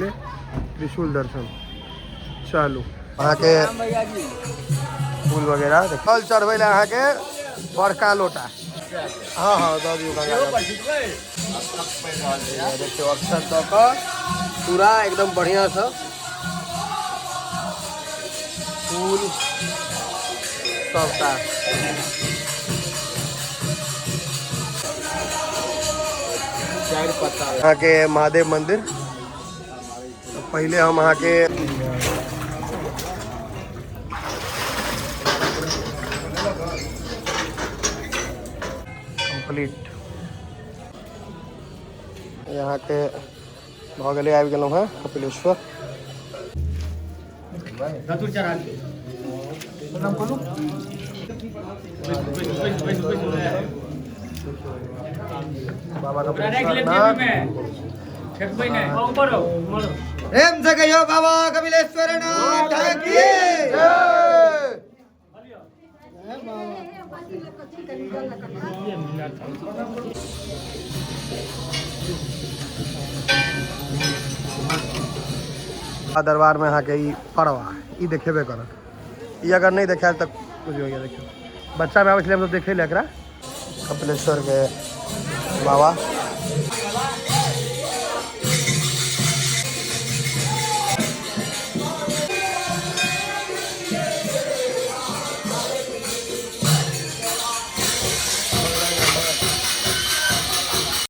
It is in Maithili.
त्रिशूल दर्शन। चलू, अहाँके फूल वगैरह फल चढ़बै लए अहाँके बड़का लोटा। हँ, दऽ दियौ गंगा जल। देखियौ, अक्षत दऽ कऽ पूरा एकदम बढ़िआँसँ फूल सबटा। अहाँके महादेव मंदिर। पहिले हम अहाँके कम्प्लीट यहाँके भऽ गेलै। आबि गेलहुँ हँ कपिलेश्वर। बाबा कपिलेश्वर नाथ। प्रेम से कहियो, बाबा कपिलेश्वर नाथ की। दरबार में अहाँके ई पड़वा ई देखेबे करत। ई अगर नहि देखायल तऽ बुझियौ। देखियौ, बच्चामे आबै छलै हमसब देखै लए एकरा। कपिलेश्वर के बाबा।